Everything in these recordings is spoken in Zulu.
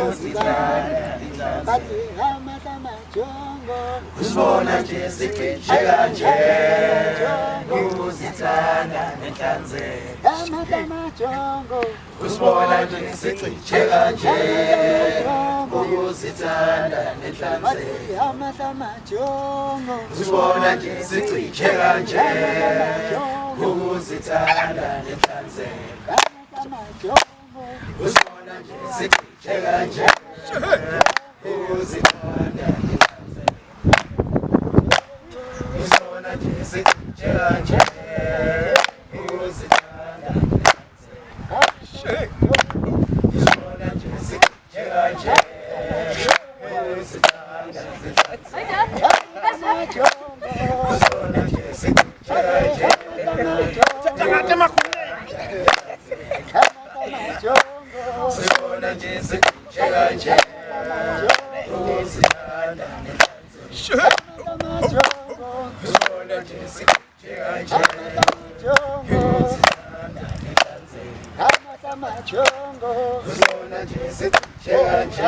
Ukuzithanda Usibona nje sicishe kanje ukuzithanda nenhlanzeko Usibona nje sicishe kanje ukuzithanda nenhlanzeko Usibona nje sicishe kanje ukuzithanda nenhlanzeko Usibona nje sicishe kanje ukuzithanda Usibona nje sicishe kanje ukuzithanda Usibona nje sicishe kanje ukuzithanda Usibona nje sicishe kanje Usibona nje sicishe kanje ukuzithanda Usibona nje sicishe kanje ukuzithanda Usibona nje sicishe kanje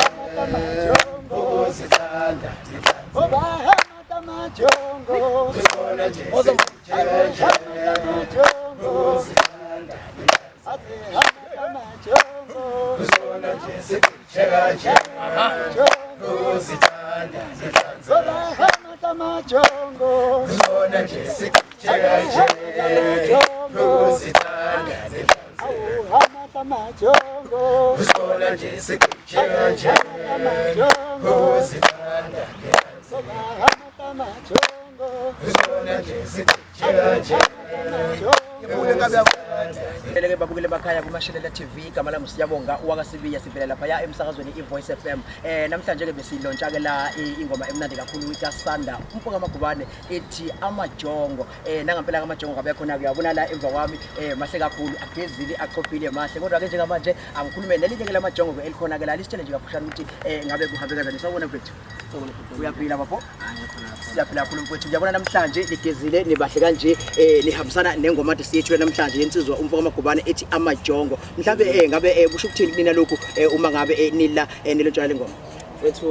ukuzithanda Usibona nje sicishe kanje ukuzithanda Usibona nje sicishe kanje ukuzithanda Usibona nje sicishe kanje ukuzithanda Usibona nje sicishe kanje ukuzithanda Usibona nje sicishe kanje Leke babukele emakhaya kuMashelela TV, igama lami Siyabonga wakaSibiya, sivela laphaya emsakazweni iVoice FM. Namhlanje ke besilontsha ke la ingoma emnandi kakhulu kaSanda umfo kaMagubane ethi Amajongo. Nangampela amajongo kabe khona ke uyabona la emva kwami, mahle kakhulu, agezile, achophile, mahle. Kodwa ke njengamanje angikhulume nelinye ke lamajongo ke elikhona ke la, lisitshele nje kafushane ukuthi ngabe kuhambe kanjani. Sawubona mfethu. Uyaphila bafo? Siyaphila kakhulu mfowethu. Ngiyabona namhlanje nigezile, nibahle kanje, nihambisana nengoma ade siyethule namhlanje yensizwa umfo kaMagubane ethi Amajongo. Mhlambe ngabe kusho ukuthini kunina lokhu uma ngabe nila nilotshala le ngoma? Mfethu,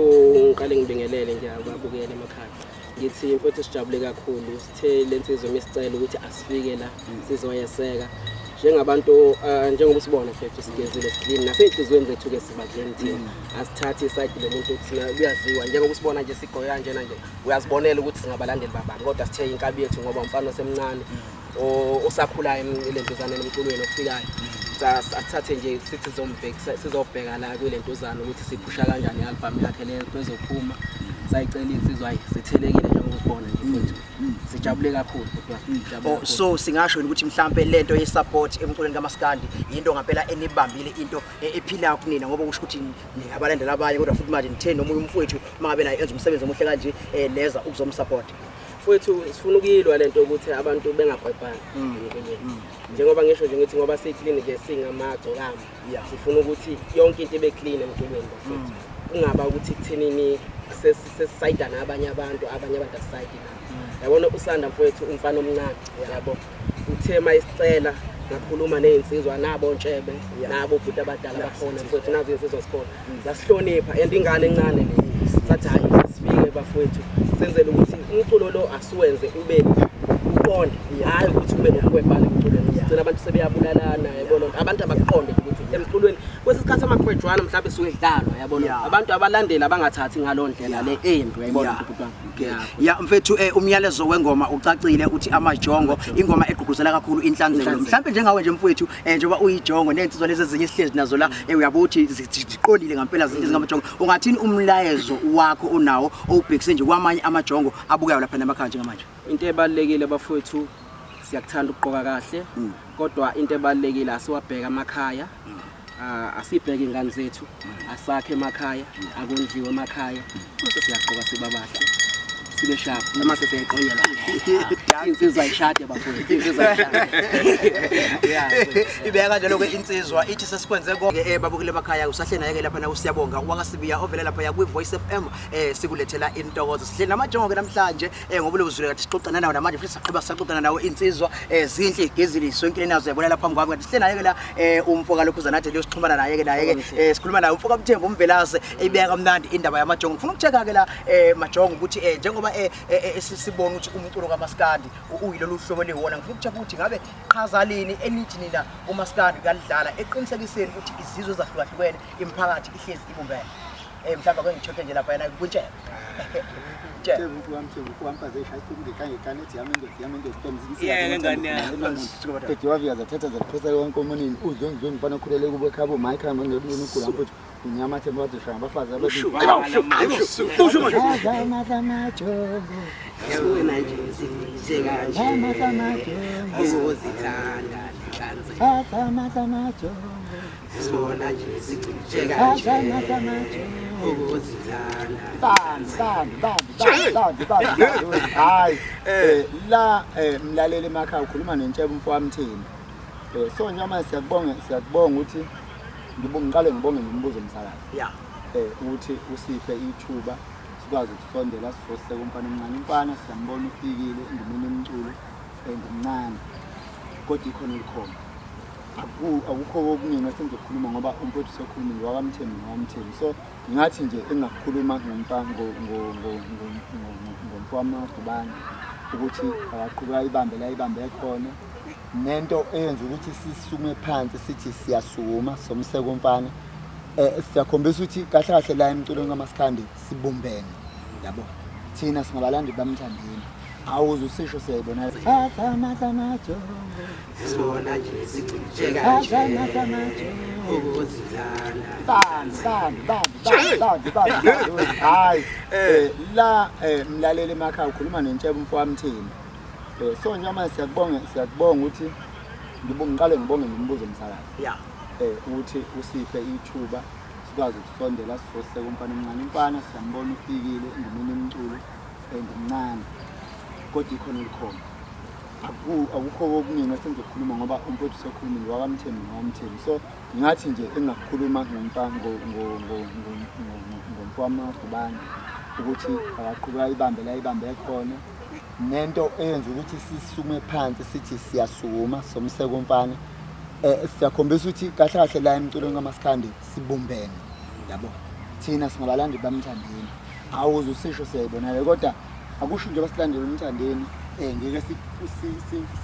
ngiqale ngibingelele nje ababukeli emakhaya. Ngithi mfethu sijabule kakhulu, sithe lensizwa mesicela ukuthi asifike la sizoyeseka. Njengabantu njengoba usibona mfethu sigezile, siclean, nasey'nhliziyweni zethu ke siba clean thina. Asithathi isayidi lomuntu, thina kuyaziwa njengoba usibona nje sigqoke kanjena nje, uyazibonela ukuthi singabalandeli babani, kodwa sithe inkabi yethu ngoba umfana osemncane osakhulayo elentuzaneni emculweni ofikayo. Asithathe nje sithi sizobheka la kwilentuzana ukuthi siphusha kanjani i-album yakhe le ezophuma. Sayicela insizwa, hayi sithelekile njengoba usibona nje mfethu. Sijabule kakhulu kodwa sijabule kakhulu. So singasho ukuthi mhlambe lento ye support emculweni kaMaskandi into ngempela enibambile, into ephilayo kunina, ngoba kusho ukuthi ningabalandela abanye, kodwa futhi manje nithe nomunye umfowethu mangabe naye enza umsebenzi omuhle kanje, neza ukuzomsupport. Mfowethu, sifuna ukuyilwa lento ukuthi abantu bengagwebhani emculweni. Njengoba ngisho nje ngithi ngoba siyi-clean nje singamagcokama, sifuna ukuthi yonke into ibe clean emculweni bafethu. Kungaba ukuthi kuthenini sesisayida nabanye abantu, abanye abantu asisayidi nabo. Yabona uSanda mfowethu umfana omncane, yabo. Uthe mayisicela ngakhuluma nezinsizwa nabo Ntshebe, nabo bhuti abadala bakhona mfowethu, nazo izinsizwa zikhona. Zasihlonipha and ingane encane le. Sathi hayi sifike bafowethu, senzele ukuthi umculo lo asiwenze ube uqonde, hayi ukuthi ube nokukwebhana emculweni. Sigcina abantu sebeyabulalana, yabona, abantu abakuqonde ukuthi emculweni kwesinye isikhathi amaqhwejwana mhlawumbe suke edlalwa, yabona, abantu abalandeli abangathathi ngalo ndlela le embi, uyayibona bhuti wami. Ya mfethu, umyalezo wengoma ucacile, uthi Amajongo, ingoma egqugquzela kakhulu inhlanzeko. Mhlawumbe njengawe nje mfowethu, njengoba uyijongo nezinsizwa lezi ezinye esihlezi nazo la, uyabo ukuthi ziqondile ngempela zingamajongo, ungathini umlayezo wakho onawo owubhekise nje kwamanye amajongo abukayo lapha nemakhaya njengamanje? Into ebalulekile bafowethu, siyakuthanda ukugqoka kahle, kodwa into ebalulekile asiwabheka amakhaya, asibheke ingane zethu, asakhe emakhaya, akondliwe emakhaya, bese siyagqoka siba bahle. Sibe sharp mase siyayiqonyelwa. Insizwa ishade bafowethu, insizwa ishade. Yeah. Ibeka kanjalo ke insizwa ithi sesikwenze konke. Babukele emakhaya, usahle naye ke lapha na uSiyabonga wakaSibiya ovele lapha kwi Voice FM, sikulethela intokozo. Sihle namajongo ke namhlanje, ngoba lozule kade sixoxana nawo namanje futhi saqhubeka saxoxana nawo. Insizwa zinhle, igezile, sonkile nazo, yabona lapha phambi kwami. Kanti sihle naye ke la umfo kalokhu zanathi leyo sixhumana naye ke naye ke, sikhuluma naye umfo kaMthembu uMvelase, ibeka kamnandi indaba yamajongo. Ngifuna ukuchecka ke la, majongo, ukuthi njengoba sibona ukuthi umculo kaMaskandi uyilolu hlobo eliwona, ngifuna ukuchecka ukuthi ngabe qhaza lini elithi nina uMaskandi uyalidlala eqinisekiseni ukuthi izizwe ezahlukahlukene, imiphakathi ihlezi ibumbene. Mhlawumbe ake ngicheck nje lapha yena kwintshebe. Ediwavika zathatha zaphosela enkomonini udlongidlongi mfana okhulele kubo ekhabo mayikhaya manolini ugula mfuthu unyama themba wazoshaya abafazi. Abamajongo. Wena nje nje kanje. Ukuzithanda nhlanze. Amajongo. Sibona nje sicije kanje. Ukuzithanda. Bambi bambi bambi bambi bambi bambi. Hayi, la mlaleli emakhaya, ukhuluma nentshebe umfo wamthini. So njengoba siyakubonga ukuthi ngiqale ngibonge ngombuzo umsakazi. Ukuthi usiphe ithuba sikwazi ukusondela sizoseka umfana omncane. Umfana siyambona ufikile endimeni yomculo and mncane. Kodwa ikhono likhona. Akukho okuningi esengizokhuluma ngoba umfowethu usekhulumile wakaMthembu nowaMthembu. So ngathi nje engakukhuluma ngomfo wamaGubane ukuthi akaqhubeka ayibambe la ayibambe khona, nento eyenza ukuthi sisukume phansi sithi siyasukuma somseka umfana, siyakhombisa ukuthi kahle kahle la emculweni kaMaskandi sibumbene, yabo. Thina singabalandeli baMthandeni, awuze usisho, siyayibona. Amajongo. Sibona nje sicije kanje. Ukuzithanda. Bambi bambi bambi bambi bambi bambi. Hayi, la mlaleli emakhaya, ukhuluma nentshebe umfo wamthini. So njengoba siyakubonga ukuthi ngiqale ngibonge ngombuzo umsakazi. Ukuthi usiphe ithuba sikwazi ukusondela sizoseka umfana omncane. Umfana siyambona ufikile endimeni yomculo and mncane. Kodwa ikhono likhona. Akukho okuningi esengizokhuluma ngoba umfowethu usekhulumile wakaMthembu nowaMthembu. So ngathi nje engakukhuluma ngomfo wamaGubane ukuthi akaqhubeka ayibambe la ayibambe khona, nento eyenza ukuthi sisukume phansi sithi siyasukuma somseka umfana, siyakhombisa ukuthi kahle kahle la emculweni kaMaskandi sibumbene, yabo. Thina singabalandeli baMthandeni, awuze usisho, siyayibona, kodwa akusho njengoba silandela uMthandeni ngeke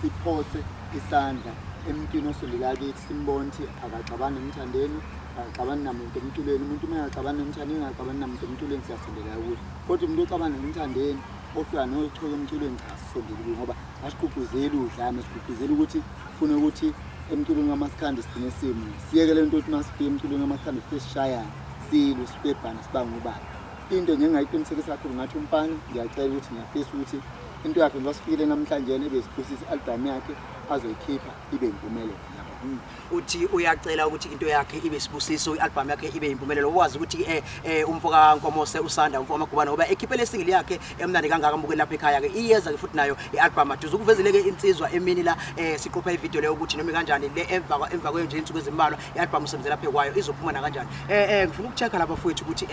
siphose isandla emntwini osondela kithi, simbone ukuthi akaxabani noMthandeni, akaxabani namuntu emculweni. Umuntu uma engaxabani noMthandeni, engaxabani namuntu emculweni, siyasondela kuye, kodwa umuntu oxabana noMthandeni ofika nochuka emculweni, cha, sisondele kuye ngoba asigqugquzeli udlame, sigqugquzela ukuthi funa ukuthi emculweni kaMaskandi sigcine simo siyeke le nto ukuthi masifike emculweni kaMaskandi sifike sishayane, silwe, sibhebhane, sibange ubaba. Into nje engingayiqinisekisa kakhulu, ngathi umfana ngiyacela ukuthi ngiyafisa ukuthi into yakhe njengoba sifikile namhlanje ebe isiphusisa i-album yakhe azoyikhipha ibe impumelelo, yabo. Uthi uyacela ukuthi into yakhe ibe sibusiso, i-album yakhe ibe impumelelo. Ukwazi ukuthi umfo kaNkomose uSanda umfo kaMagubane ngoba ekhiphe le single yakhe emnandi kangaka, mbukeli lapha ekhaya ke iyeza ke futhi nayo i-album aduze ukuvezele ke insizwa emini la siqopha ivideo leyo ukuthi noma kanjani le emva kwenje insuku ezimbalwa i-album usebenzela phe kwayo izophuma na kanjani. Ngifuna ukuchecka lapha futhi ukuthi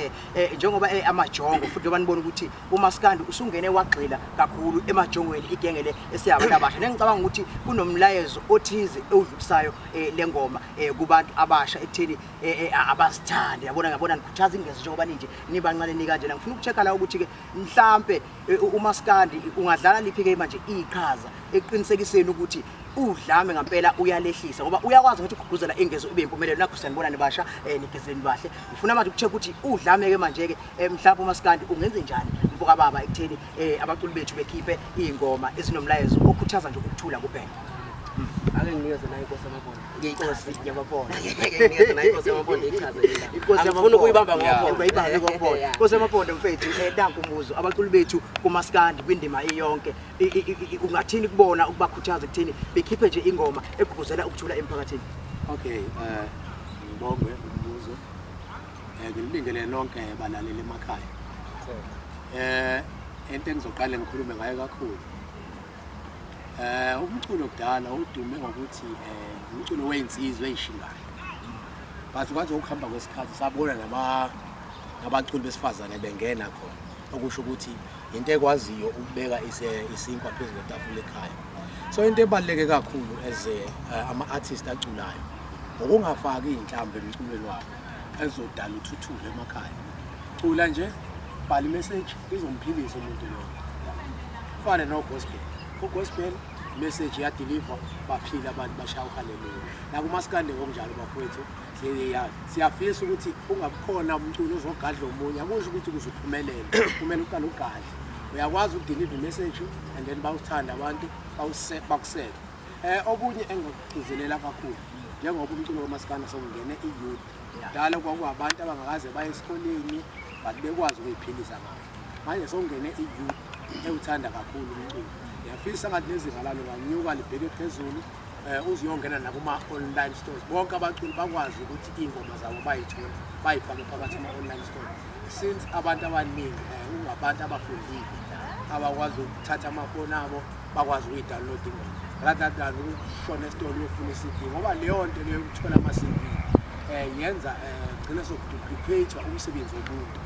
njengoba amajongo futhi njengoba nibona ukuthi uMaskandi usungene wagxila kakhulu emajongweni, igenge le esiyabantu abasha, nengicabanga ukuthi kunomlayezo othize ewudlulisayo le ngoma kubantu abasha ekutheni abazithande, yabona, ngiyabona nikhuthaza ingezo njengoba ninje nibancane nikanjena. Ngifuna ukuchecka la ukuthi ke mhlambe uMaskandi ungadlala liphi ke manje iqhaza eqinisekiseni ukuthi udlame ngempela uyalehlisa, ngoba uyakwazi ukuthi ugqugquzela ingezo ibe impumelelo. Nakho siyanibona nibasha, nigezeni bahle. Ngifuna manje ukucheck ukuthi udlame ke manje ke mhlawumbe uMaskandi ungenze njani mfoka baba ekutheni abaculi bethu bekhiphe iy'ngoma ezinomlayezo okhuthaza nje ukuthula kuphela. Ake nginikeze nayo inkosi yamabona. Inkosi yamabona. Nginikeze nayo inkosi yamabona ichaze le ndaba. Inkosi. Angifuni ukuyibamba ngophondo. Ungayibambi ngophondo. Inkosi yamabhondo mfethu, nanku umbuzo. Abaculi bethu kuMaskandi kwindima iyonke, ungathini kubona ukubakhuthaza ekutheni bekhiphe nje ingoma egqugquzela ukuthula emphakathini? Okay, ngibonge umbuzo. Ngilibingelele lonke balaleli emakhaya. Into engizoqale ngikhulume ngayo kakhulu umculo kudala udume ngokuthi umculo weyinsizwa eyishingayo, but kwathi ukuhamba kwesikhathi sabona nabaculi besifazane bengena khona, okusho ukuthi into ekwaziyo ukubeka isinkwa phezu kwetafula ekhaya. So into ebaluleke kakhulu as ama-artist aculayo ukungafaki iy'nhlamvu emculweni wabo ezodala uthuthuva emakhaya. Cula nje, bhala i-message, izomphilisa umuntu loyo. Kufane no-gospel, u-gospel message iyadeliver, baphila abantu, bashaya uhaleluya. Nakumaskandi ngokunjalo bafowethu, siyafisa ukuthi ungabukhona umculo ozogadla omunye. Akusho ukuthi ukuze uphumelele kumele uqale ugadle, uyakwazi ukudeliver i-message and then bawuthanda abantu, bakuseke. Okunye engikugcizelela kakhulu, njengoba umculo kamaskandi sewungene i-youth, kudala kwakuwabantu abangakaze baye esikoleni but bekwazi ukuyiphilisa ngawo, manje sewungene i-youth ewuthanda kakhulu umculo. Ngiyafisa ngathi nezinga lalo nganyuka libheke phezulu, uzuyongena nakuma-online stores, bonke abaculi bakwazi ukuthi iy'ngoma zabo bayithole, bayifake phakathi kuma-online stores, since abantu abaningi kungabantu abafundile abakwazi ukuthatha amafoni abo bakwazi ukuyi-download ingoma rather than ukushona esitolo uyofuna i-CD, ngoba leyo nto leyo yokuthola ama-CD yenza gcina soku-duplicate umsebenzi womuntu.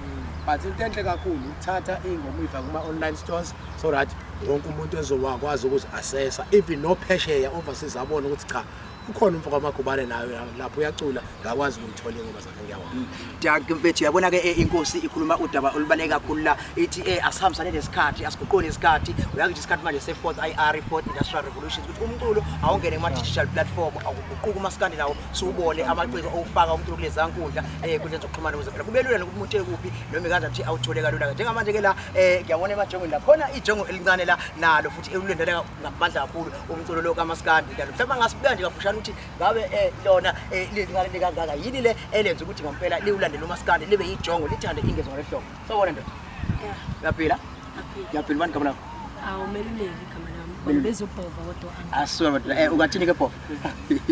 But into enhle kakhulu ukuthatha iy'ngoma uyifake kuma-online stores so that wonke umuntu ezowakwazi ukuzi-assessa, even nophesheya overseas abone ukuthi cha, ukhona umfo kaMagubane nayo lapho uyacula, ngakwazi ukuyithola iy'ngoma zakhe. Ngiyabonga. Dankie mfethu. Uyabona ke, inkosi ikhuluma udaba olubaluleke kakhulu la, ithi asihambisane nesikhathi, asiguqule nesikhathi. Uyazi ukuthi isikhathi manje se-fourth IR, fourth industrial revolution, ukuthi umculo awungene kuma-digital platform, awuguquke umaskandi nawo, siwubone amaciko owufaka umculo kuleza nkundla ey'nkundleni zokuxhumana, ukuze phela kube lula nokuthi umuntu ekuphi noma ikanjani ukuthi awuthole kalula. Njengamanje ke la ngiyabona emajongweni la khona ijongo elincane la nalo futhi elulendela ngamandla kakhulu umculo lo kamaskandi njalo. Mhlawumbe angasibeka nje kafushane ukuthi ngabe lona lincane kangaka, yini le elenza ukuthi ngampela liwulandele umaskandi, libe yijongo, lithande ingezwa ngale hlobo? Sawubona ndoda. Yeah. Uyaphila? Aphila. Uyaphila? Ubani igama lakho? Awu, Meluleki igama lami. Bangibiza uBhova kodwa uncle. Asuka madoda. Ungathini ke, Bhova?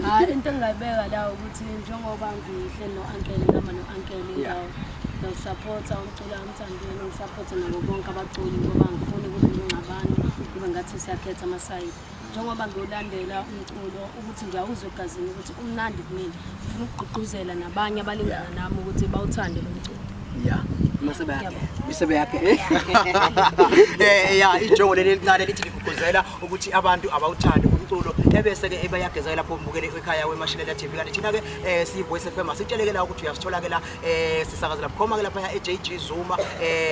Hayi, into engingayibeka la ukuthi njengoba ngihleli no-uncle, ngihamba no-uncle indawo. Ngiyawusupporta umculo wamthandeni, ngisupporte nabo bonke abaculi ngoba ngifuni kube nengxabano, kube ngathi siyakhetha ama-side. Njengoba ngiwulandela umculo ukuthi ngiyawuzwa egazini ukuthi umnandi kumina. Ngifuna ukugqugquzela nabanye abalingana nami ukuthi bawuthande lo mculo. Yeah. Masebe yakhe. Misebe yakhe. Ya, ijongo leli elincane lithi ligqugquzela ukuthi abantu abawuthande umculo, ebese ke ebayageza lapho mbukele ekhaya weMashilela TV. Kanti thina ke siyi Voice FM, asitsheleke la ukuthi uyasithola ke la, sisakazela bukhoma ke lapha e-JG Zuma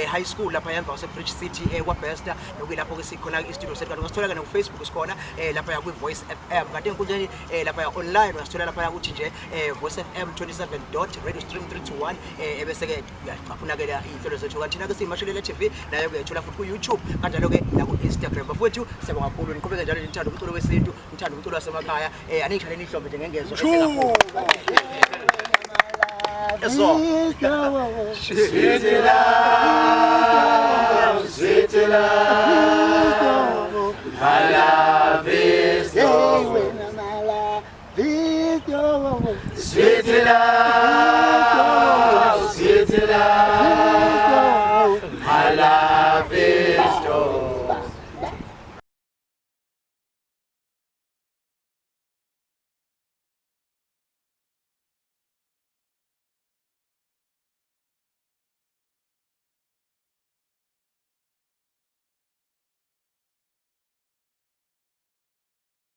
High School lapha emva kwase Bridge City kwaBester, nokuyilapho ke sikhona i-studio sethu. Kanti ungasithola ke na ku Facebook, sikhona lapha kwi Voice FM. Kanti enkundleni lapha online uyasithola lapha ukuthi nje Voice FM 27 dot radio stream 321, ebese ke uyacaphuna ke la iy'nhlelo zethu. Kanti thina ke siyiMashelela TV, nayo uyayithola futhi ku-YouTube, kanjalo ke naku-Instagram. Bafowethu, siyabonga kakhulu, niqhubeke njalo nithanda umculo wesintu, nithanda umculo wasemakhaya. Aniyishaleni ihlombe nje ngengezo ehle kakhulu. Eso. Sweet love, sweet love, my love is Hey, wena, my love is yours. Sweet love.